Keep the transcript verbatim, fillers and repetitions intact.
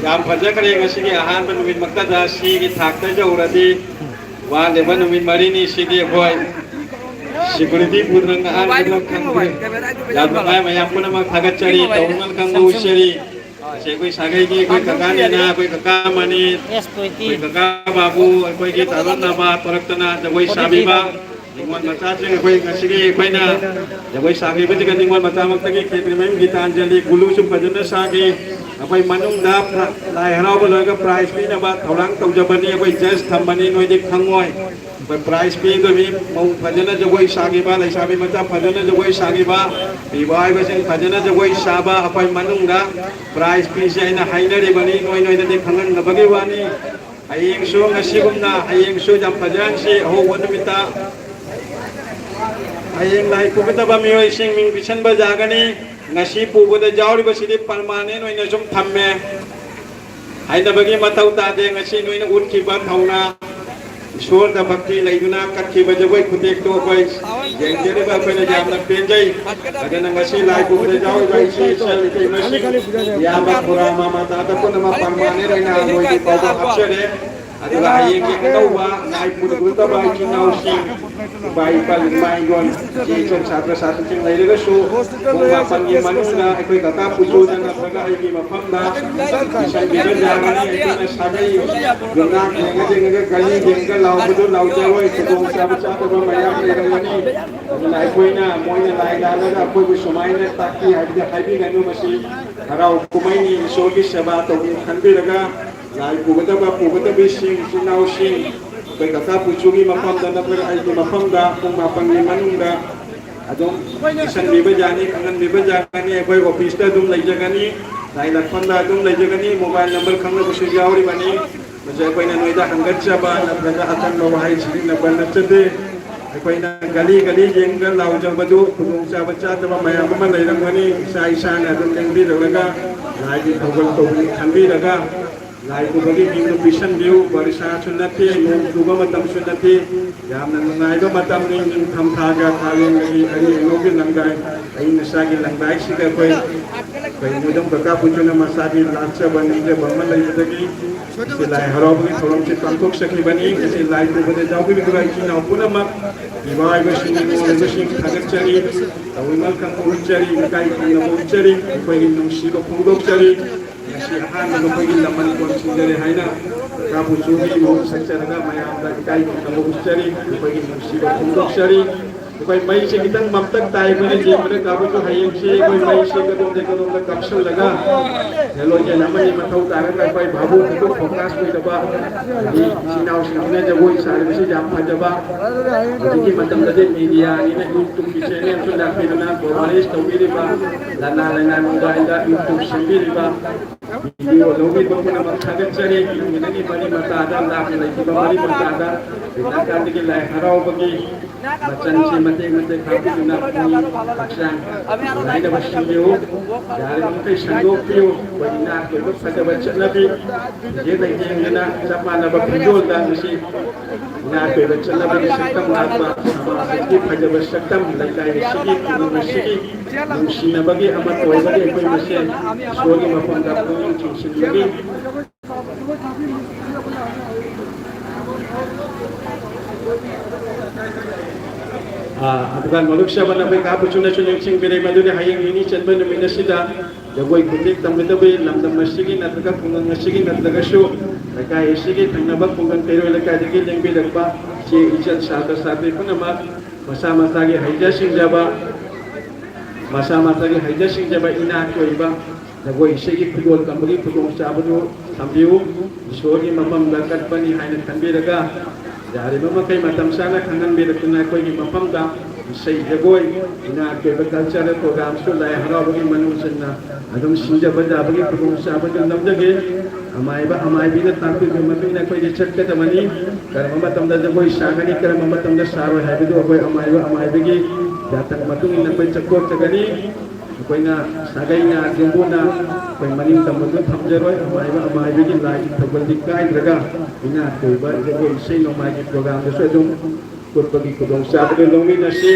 ꯌꯥꯝ ꯐꯖꯈ꯭ꯔꯦ꯫ ꯉꯁꯤꯒꯤ ꯑꯍꯥꯟꯕ ꯅꯨꯃꯤꯠꯃꯛꯇꯗ ꯁꯤꯒꯤ ꯊꯥꯛꯇ ꯌꯧꯔꯗꯤ, ꯋꯥꯠꯂꯤꯕ ꯅꯨꯃꯤꯠ ꯃꯔꯤꯅꯤ ꯁꯤꯗꯤ ꯑꯩꯈꯣꯏ security ꯄꯨꯗꯅ ꯑꯍꯥꯟꯕꯗ ꯈꯪꯗꯦ꯫ ꯌꯥꯝ ꯅꯨꯡꯉꯥꯏ, ꯃꯌꯥꯝ ꯄꯨꯝꯅꯃꯛ ꯊꯥꯒꯠꯆꯔꯤ, ꯇꯧꯅ ꯀꯥꯡꯕꯨ ꯎꯠꯆꯔꯤ꯫ ꯑꯁꯤ ꯑꯩꯈꯣꯏ ꯁꯥꯒꯩꯒꯤ ꯑꯩꯈꯣꯏ ꯀꯀꯥꯅꯦꯅ, ꯑꯩꯈꯣꯏ ꯀꯀꯥ ꯑꯃꯅꯤ, ꯑꯩꯈꯣꯏ ꯀꯀꯥ ꯕꯥꯕꯨ, ꯑꯩꯈꯣꯏꯒꯤ ꯇꯥꯂꯣꯟꯅꯕ ꯊꯣꯔꯛꯇꯅ ꯖꯒꯣꯏ ꯁꯥꯕꯤꯕ ꯅꯤꯉꯣꯜ ꯃꯆꯥꯁꯤꯡ, ꯑꯩꯈꯣꯏ ꯉꯁꯤꯒꯤ ꯑꯩꯈꯣꯏꯅ ꯖꯒꯣꯏ ꯁꯥꯈꯤꯕꯁꯤꯒ ꯅꯤꯉꯣꯜ ꯃꯆꯥꯃꯛꯇꯒꯤ ꯈꯦꯇ꯭ꯔꯤꯃꯌꯨꯝ ꯒꯤꯇꯥꯟꯖꯂꯤ ꯒꯨꯂꯨꯁꯨ ꯐꯖꯅ ꯁꯥꯈꯤ꯫ ꯑꯩꯈꯣꯏ ꯃꯅꯨꯡꯗ ꯂꯥꯏ ꯍꯔꯥꯎꯕ ꯂꯣꯏꯔꯒ prize ꯄꯤꯅꯕ ꯊꯧꯔꯥꯡ ꯇꯧꯖꯕꯅꯤ꯫ ꯑꯩꯈꯣꯏ judge ꯊꯝꯕꯅꯤ, ꯅꯣꯏꯗꯤ ꯈꯪꯉꯣꯏ꯫ ꯑꯩꯈꯣꯏ prize ꯄꯤꯗꯣꯏꯅꯤ꯫ ꯃꯧ ꯐꯖꯅ ꯖꯒꯣꯏ ꯁꯥꯈꯤꯕ, ꯂꯩꯁꯥꯕꯤ ꯃꯆꯥ ꯐꯖꯅ ꯖꯒꯣꯏ ꯁꯥꯈꯤꯕ, ꯄꯤꯕ ꯍꯥꯏꯕꯁꯤꯡ ꯐꯖꯅ ꯖꯒꯣꯏ ꯁꯥꯕ, ꯑꯩꯈꯣꯏ ꯃꯅꯨꯡꯗ prize ꯄꯤꯁꯦ ꯍꯥꯏꯅ ꯍꯥꯏꯅꯔꯤꯕꯅꯤ꯫ ꯅꯣꯏ ꯅꯣꯏꯗꯗꯤ ꯈꯪꯍꯟꯅꯕꯒꯤ ꯋꯥꯅꯤ꯫ ꯍꯌꯦꯡꯁꯨ ꯉꯁꯤꯒꯨꯝꯅ ꯍꯌꯦꯡꯁꯨ ꯌꯥꯝ ꯐꯖꯍꯟꯁꯤ꯫ ꯑꯍꯧꯕ ꯅꯨꯃꯤꯠꯇ ꯍꯌꯦꯡ ꯂꯥꯏ ꯄꯨꯒꯗꯕ ꯃꯤꯑꯣꯏꯁꯤꯡ ꯃꯤꯡ ꯄꯤꯁꯟꯕ ꯌꯥꯒꯅꯤ꯫ ꯉꯁꯤ ꯄꯨꯕꯗ ꯌꯥꯎꯔꯤꯕꯁꯤꯗꯤ permanent ꯑꯣꯏꯅ ꯁꯨꯝ ꯊꯝꯃꯦ꯫ ꯍꯥꯏꯅꯕꯒꯤ ꯃꯊꯧ ꯇꯥꯗꯦ꯫ ꯉꯁꯤ ꯅꯣꯏꯅ ꯎꯠꯈꯤꯕ ꯊꯧꯅꯥ, ꯏꯁꯣꯔꯗ ꯚꯛꯇꯤ ꯂꯩꯗꯨꯅ ꯀꯠꯈꯤꯕ ꯖꯒꯣꯏ ꯈꯨꯇꯦꯛꯇꯨ ꯑꯩꯈꯣꯏ ꯌꯦꯡꯖꯔꯤꯕ ꯑꯩꯈꯣꯏꯅ ꯌꯥꯝꯅ ꯄꯦꯟꯖꯩ꯫ ꯑꯗꯨꯅ ꯉꯁꯤ ꯂꯥꯏ ꯄꯨꯕꯗ ꯌꯥꯎꯔꯤꯕ ꯏꯆꯦ ꯏꯆꯜ ꯏꯇꯩꯃꯁꯤꯡ, ꯏꯌꯥꯝꯕ ꯈꯨꯔꯥ ꯃꯃꯥ ꯇꯥꯗ ꯄꯨꯝꯅꯃꯛ permanent ꯑꯣꯏꯅ ꯃꯣꯏꯒꯤ ꯐꯥꯎꯕ ꯍꯥꯞꯆꯔꯦ꯫ ꯑꯗꯨꯒ ꯍꯌꯦꯡꯒꯤ ꯑꯅꯧꯕ ꯂꯥꯏ ꯄꯨꯒꯗꯕ ꯏꯆꯤꯟ ꯏꯅꯥꯎꯁꯤꯡ, ꯏꯄꯥ ꯏꯄꯥ ꯏꯃꯥ ꯏꯌꯣꯟ, ꯏꯆꯦ ꯏꯆꯜ ꯁꯥꯇ꯭ꯔ ꯁꯥꯇ꯭ꯔꯤꯁꯤꯡ ꯂꯩꯔꯒꯁꯨ ꯄꯨꯡ ꯃꯥꯄꯟꯒꯤ ꯃꯅꯨꯡꯗ ꯑꯩꯈꯣꯏ ꯀꯀꯥ ꯄꯨꯁꯨꯗ ꯅꯠꯇ꯭ꯔꯒ ꯑꯩꯒꯤ ꯃꯐꯝꯗ ꯄꯤꯁꯟꯕꯤꯕ ꯌꯥꯒꯅꯤ꯫ ꯑꯩꯈꯣꯏꯅ ꯁꯥꯒꯩ ꯌꯨꯝꯅꯥꯛ ꯌꯦꯡꯉ ꯌꯦꯡꯉꯒ ꯒꯂꯤ ꯌꯦꯡꯉꯒ ꯂꯥꯎꯕꯗꯨ ꯂꯥꯎꯖꯔꯣꯏ꯫ ꯈꯨꯗꯣꯡꯆꯥꯕ ꯆꯥꯗꯕ ꯃꯌꯥꯝ ꯂꯩꯔꯝꯒꯅꯤ꯫ ꯑꯗꯨꯅ ꯑꯩꯈꯣꯏꯅ ꯃꯣꯏꯅ ꯂꯥꯏ ꯂꯥꯜꯂꯒ ꯑꯩꯈꯣꯏꯕꯨ ꯁꯨꯃꯥꯏꯅ ꯇꯥꯛꯄꯤ ꯍꯥꯏꯕꯗꯤ ꯍꯥꯏꯕꯤꯒꯅꯨ꯫ ꯃꯁꯤ ꯍꯔꯥꯎ ꯀꯨꯝꯍꯩꯅꯤ, ꯏꯁꯣꯔꯒꯤ ꯁꯦꯕꯥ ꯇꯧꯒꯦ ꯈꯟꯕꯤꯔꯒ ꯂꯥꯏ ꯄꯨꯒꯗꯕ ꯄꯨꯒꯗꯕꯤꯁꯤꯡ, ꯏꯆꯤꯟ ꯏꯅꯥꯎꯁꯤꯡ, ꯑꯩꯈꯣꯏ ꯀꯀꯥ ꯄꯨꯆꯨꯒꯤ ꯃꯐꯝꯗ ꯅꯠꯇ꯭ꯔꯒ ꯑꯩꯒꯤ ꯃꯐꯝꯗ ꯄꯨꯡ ꯃꯥꯄꯟꯒꯤ ꯃꯅꯨꯡꯗ ꯑꯗꯨꯝ ꯄꯤꯁꯟꯕꯤꯕ ꯌꯥꯅꯤ, ꯈꯪꯍꯟꯕꯤꯕ ꯌꯥꯒꯅꯤ꯫ ꯑꯩꯈꯣꯏ office ꯇ ꯑꯗꯨꯝ ꯂꯩꯖꯒꯅꯤ, ꯂꯥꯏ ꯂꯥꯛꯐꯝꯗ ꯑꯗꯨꯝ ꯂꯩꯖꯒꯅꯤ꯫ Mobile number ꯈꯪꯅꯕꯁꯨ ꯌꯥꯎꯔꯤꯕꯅꯤ꯫ ꯃꯁꯤ ꯑꯩꯈꯣꯏꯅ ꯅꯣꯏꯗ ꯍꯪꯒꯠꯆꯕ ꯅꯠꯇ꯭ꯔꯒ ꯑꯀꯟꯕ ꯋꯥꯍꯩ ꯁꯤꯖꯤꯟꯅꯕ ꯅꯠꯆꯗꯦ꯫ ꯑꯩꯈꯣꯏꯅ ꯒꯂꯤ ꯒꯂꯤ ꯌꯦꯡꯉꯒ ꯂꯥꯎꯖꯕꯗꯨ ꯈꯨꯗꯣꯡꯆꯥꯕ ꯆꯥꯗꯕ ꯃꯌꯥꯝ ꯑꯃ ꯂꯩꯔꯝꯒꯅꯤ꯫ ꯏꯁꯥ ꯏꯁꯥꯅ ꯑꯗꯨꯝ ꯂꯦꯡꯕꯤꯔꯛꯂꯒ ꯂꯥꯏꯒꯤ ꯊꯧꯒꯜ ꯇꯧꯕꯅꯤ ꯈꯟꯕꯤꯔꯒ ꯂꯥꯏ ꯄꯨꯕꯒꯤ ꯃꯤꯡꯗꯨ ꯄꯤꯁꯟꯕꯤꯌꯨ꯫ ꯕꯔꯤꯁꯥꯁꯨ ꯅꯠꯇꯦ, ꯅꯣꯡ ꯆꯨꯕ ꯃꯇꯝꯁꯨ ꯅꯠꯇꯦ, ꯌꯥꯝꯅ ꯅꯨꯡꯉꯥꯏꯕ ꯃꯇꯝꯅꯤ꯫ ꯅꯤꯡꯊꯝꯊꯥꯒ ꯀꯥꯂꯦꯟꯒꯤ ꯑꯔꯤ ꯑꯅꯧꯒꯤ ꯂꯪꯗꯥꯏ, ꯑꯏꯪ ꯑꯁꯥꯒꯤ ꯂꯪꯗꯥꯏꯁꯤꯗ ꯑꯩꯈꯣꯏ ꯀꯩꯒꯨꯝꯕ ꯀꯀꯥ ꯄꯨꯟꯁꯤꯅ ꯃꯁꯥꯒꯤ ꯂꯥꯛꯆꯕ ꯅꯤꯡꯖꯕ ꯑꯃ ꯂꯩꯕꯗꯒꯤ ꯉꯁꯤ ꯂꯥꯏ ꯍꯔꯥꯎꯕꯒꯤ ꯊꯧꯔꯝꯁꯤ ꯄꯥꯡꯊꯣꯛꯆꯈꯤꯕꯅꯤ꯫ ꯉꯁꯤ ꯂꯥꯏ ꯄꯨꯕꯗ ꯌꯥꯎꯕꯤꯔꯤꯕ ꯏꯆꯤꯟ ꯏꯅꯥꯎ ꯄꯨꯝꯅꯃꯛ, ꯏꯃꯥ ꯏꯕꯁꯤꯡ, ꯏꯃꯣꯟ ꯑꯣꯏꯕꯁꯤꯡ ꯊꯥꯒꯠꯆꯔꯤ꯫ ꯇꯧꯕꯤꯃꯜ ꯈꯪꯕ ꯎꯠꯆꯔꯤ, ꯏꯀꯥꯏ ꯈꯨꯝꯅꯕ ꯎꯠꯆꯔꯤ, ꯑꯩꯈꯣꯏꯒꯤ ꯅꯨꯡꯁꯤꯕ ꯐꯣꯡꯗꯣꯛꯆꯔꯤ꯫ ꯉꯁꯤ ꯑꯍꯥꯟꯕ ꯃꯈꯣꯏꯒꯤ ꯂꯃꯟ ꯀꯣꯟ ꯁꯤꯟꯖꯔꯦ ꯍꯥꯏꯅ ꯀꯀꯥ ꯄꯨꯟꯁꯤꯒꯤ ꯃꯍꯨꯠ ꯁꯛꯆꯔꯒ ꯃꯌꯥꯝꯗ ꯏꯀꯥꯏ ꯈꯨꯝꯅꯕ ꯎꯠꯆꯔꯤ, ꯑꯩꯈꯣꯏꯒꯤ ꯅꯨꯡꯁꯤꯕ ꯐꯣꯡꯗꯣꯛꯆꯔꯤ꯫ ꯑꯩꯈꯣꯏ ꯃꯩꯁꯦ ꯈꯤꯇꯪ ꯃꯝꯇꯛ ꯇꯥꯏ, ꯑꯩꯈꯣꯏꯅ ꯌꯦꯡꯕꯗ ꯀꯥꯕꯁꯨ ꯍꯌꯦꯡꯁꯦ ꯑꯩꯈꯣꯏ ꯃꯩꯁꯦ ꯀꯗꯣꯝꯗꯩ ꯀꯗꯣꯝꯗ ꯀꯥꯞꯁꯤꯜꯂꯒ ꯍꯦꯂꯣꯖꯦꯟ ꯑꯃꯅꯤ ꯃꯊꯧ ꯇꯥꯔꯒ ꯑꯩꯈꯣꯏ ꯚꯥꯕꯣꯛ ꯑꯗꯨ ꯐꯣꯀꯁ ꯑꯣꯏꯗꯕ, ꯑꯗꯒꯤ ꯏꯆꯤꯟ ꯏꯅꯥꯎꯁꯤꯡ ꯑꯃꯅ ꯖꯒꯣꯏ ꯁꯥꯔꯤꯕꯁꯤ ꯌꯥꯝ ꯐꯖꯕ꯫ ꯍꯧꯖꯤꯛꯀꯤ ꯃꯇꯝꯗꯗꯤ ꯃꯦꯗꯤꯌꯥꯅꯤꯅ ꯌꯨꯇ꯭ꯌꯨꯕꯀꯤ ꯆꯦꯅꯦꯜꯁꯨ ꯂꯥꯛꯄꯤꯗꯅ ꯀꯣꯚꯔꯦꯖ ꯇꯧꯕꯤꯔꯤꯕ, ꯂꯅꯥꯏ ꯂꯅꯥꯏ ꯃꯣꯕꯥꯏꯜꯗ ꯌꯨꯇ꯭ꯌꯨꯕ ꯁꯦꯝꯕꯤꯔꯤꯕ, ꯚꯤꯗꯤꯑꯣ ꯂꯧꯕꯤꯕ ꯄꯨꯝꯅꯃꯛ ꯊꯥꯒꯠꯆꯔꯤ꯫ ꯅꯨꯃꯤꯠ ꯑꯅꯤ ꯃꯔꯤ ꯃꯇꯥꯗ ꯂꯥꯞꯅ ꯂꯩꯈꯤꯕ ꯃꯔꯤ ꯃꯇꯥꯗ ꯅꯥꯀꯥꯟꯗꯒꯤ ꯂꯥꯏ ꯍꯔꯥꯎꯕꯒꯤ ꯃꯆꯜꯁꯤ ꯃꯇꯦꯛ ꯃꯇꯦꯛ ꯍꯥꯞꯄꯤꯗꯨꯅ ꯄꯨꯛꯅꯤꯡ ꯍꯛꯆꯥꯡ ꯅꯨꯡꯉꯥꯏꯅꯕ ꯁꯤꯟꯕꯤꯌꯨ꯫ ꯌꯥꯔꯤꯕ ꯃꯈꯩ ꯁꯟꯗꯣꯛꯄꯤꯌꯨ꯫ ꯑꯩꯈꯣꯏ ꯏꯅꯥꯛ ꯈꯨꯟꯕ ꯐꯖꯕ ꯆꯠꯅꯕꯤ, ꯐꯤꯖꯦꯠ ꯂꯩꯇꯦꯡꯗꯅ ꯆꯞ ꯃꯥꯟꯅꯕ ꯐꯤꯖꯣꯜꯗ ꯉꯁꯤ ꯏꯅꯥꯛ ꯈꯨꯟꯕ ꯆꯠꯅꯕꯒꯤ ꯁꯛꯇꯝ ꯂꯥꯛꯄ, ꯁꯃꯥꯖ ꯑꯁꯤꯒꯤ ꯐꯖꯕ ꯁꯛꯇꯝ, ꯂꯩꯀꯥꯏ ꯑꯁꯤꯒꯤ, ꯈꯨꯡꯒꯪ ꯑꯁꯤꯒꯤ ꯅꯨꯡꯁꯤꯅꯕꯒꯤ ꯑꯃꯠꯇ ꯑꯣꯏꯕꯒꯤ ꯑꯩꯈꯣꯏ ꯃꯁꯦꯟ ꯏꯁꯣꯔꯒꯤ ꯃꯐꯝꯗ ꯄꯨꯛꯅꯤꯡ ꯆꯤꯡꯁꯤꯟꯕꯒꯤ ꯑꯥ, ꯑꯗꯨꯒ ꯃꯔꯨꯞ ꯁꯕꯟ ꯑꯩꯈꯣꯏ ꯀꯥ ꯄꯨꯆꯨꯅꯁꯨ ꯅꯤꯡꯁꯤꯡꯕꯤꯔꯦ, ꯃꯗꯨꯗꯤ ꯍꯌꯦꯡ ꯅꯤꯅꯤ ꯆꯟꯕ ꯅꯨꯃꯤꯠ ꯑꯁꯤꯗ ꯖꯒꯣꯏ ꯈꯨꯊꯦꯛ ꯇꯝꯒꯗꯕ ꯂꯝꯗꯝ ꯑꯁꯤꯒꯤ ꯅꯠꯇ꯭ꯔꯒ ꯈꯨꯡꯒꯪ ꯑꯁꯤꯒꯤ ꯅꯠꯇ꯭ꯔꯒꯁꯨ ꯂꯩꯀꯥꯏ ꯑꯁꯤꯒꯤ ꯊꯪꯅꯕ ꯈꯨꯡꯒꯪ ꯀꯩꯔꯣꯏ ꯂꯩꯀꯥꯏꯗꯒꯤ ꯂꯦꯡꯕꯤꯔꯛꯄ ꯏꯆꯦ ꯏꯆꯜ ꯁꯥꯇ꯭ꯔ ꯁꯥꯇ꯭ꯔꯤ ꯄꯨꯝꯅꯃꯛ ꯃꯁꯥ ꯃꯁꯥꯒꯤ ꯍꯩꯖ ꯁꯤꯡꯖꯕ, ꯃꯁꯥ ꯃꯁꯥꯒꯤ ꯍꯩꯖ ꯁꯤꯡꯖꯕ ꯏꯅꯥꯛꯀꯤ ꯑꯣꯏꯕ ꯖꯒꯣꯏ ꯏꯁꯩꯒꯤ ꯈꯨꯗꯣꯜ ꯇꯝꯕꯒꯤ ꯈꯨꯗꯣꯡꯆꯥꯕꯗꯨ ꯊꯝꯕꯤꯌꯨ꯫ ꯏꯁꯣꯔꯒꯤ ꯃꯐꯝꯗ ꯀꯠꯄꯅꯤ ꯍꯥꯏꯅ ꯈꯟꯕꯤꯔꯒ, ꯌꯥꯔꯤꯕ ꯃꯈꯩ ꯃꯇꯝ ꯆꯥꯅ ꯈꯪꯍꯟꯕꯤꯔꯛꯇꯨꯅ ꯑꯩꯈꯣꯏꯒꯤ ꯃꯐꯝꯗ ꯏꯁꯩ ꯖꯒꯣꯏ, ꯏꯅꯥꯠꯀꯤ ꯑꯣꯏꯕ ꯀꯜꯆꯔꯦꯜ ꯄ꯭ꯔꯣꯒ꯭ꯔꯥꯝꯁꯨ ꯂꯥꯏ ꯍꯔꯥꯎꯕꯒꯤ ꯃꯅꯨꯡ ꯆꯟꯅ ꯑꯗꯨꯝ ꯁꯤꯟꯖꯕ ꯌꯥꯕꯒꯤ ꯈꯨꯗꯣꯡꯆꯥꯕꯗꯨ ꯂꯧꯖꯒꯦ꯫ ꯑꯃꯥꯏꯕ ꯑꯃꯥꯏꯕꯤꯅ ꯇꯥꯛꯄꯤꯕ ꯃꯇꯨꯡ ꯏꯟꯅ ꯑꯩꯈꯣꯏꯒꯤ ꯆꯠꯀꯗꯕꯅꯤ꯫ ꯀꯔꯝꯕ ꯃꯇꯝꯗ ꯖꯒꯣꯏ ꯁꯥꯒꯅꯤ, ꯀꯔꯝꯕ ꯃꯇꯝꯗ ꯁꯥꯔꯣꯏ ꯍꯥꯏꯕꯗꯨ ꯑꯩꯈꯣꯏ ꯑꯃꯥꯏꯕ ꯑꯃꯥꯏꯕꯤꯒꯤ ꯌꯥꯊꯪ ꯃꯇꯨꯡ ꯏꯟꯅ ꯑꯩꯈꯣꯏ ꯆꯠꯊꯣꯛꯆꯒꯅꯤ꯫ ꯑꯩꯈꯣꯏꯅ ꯁꯥꯒꯩꯅ, ꯌꯨꯝꯕꯨꯅ ꯑꯩꯈꯣꯏ ꯃꯅꯤꯡ ꯇꯝꯕꯁꯨ ꯊꯝꯖꯔꯣꯏ꯫ ꯑꯃꯥꯏꯕ ꯑꯃꯥꯏꯕꯤꯒꯤ ꯂꯥꯏꯒꯤ ꯊꯧꯒꯜꯗꯤ ꯀꯥꯏꯗ꯭ꯔꯒ ꯏꯅꯥꯠꯀꯤ ꯑꯣꯏꯕ ꯖꯒꯣꯏ ꯏꯁꯩ ꯅꯣꯡꯃꯥꯏꯒꯤ ꯄ꯭ꯔꯣꯒ꯭ꯔꯥꯝꯗꯁꯨ ꯑꯗꯨꯝ ꯎꯠꯄꯒꯤ ꯈꯨꯗꯣꯡꯆꯥꯕꯗꯨ ꯂꯧꯃꯤꯟꯅꯁꯤ꯫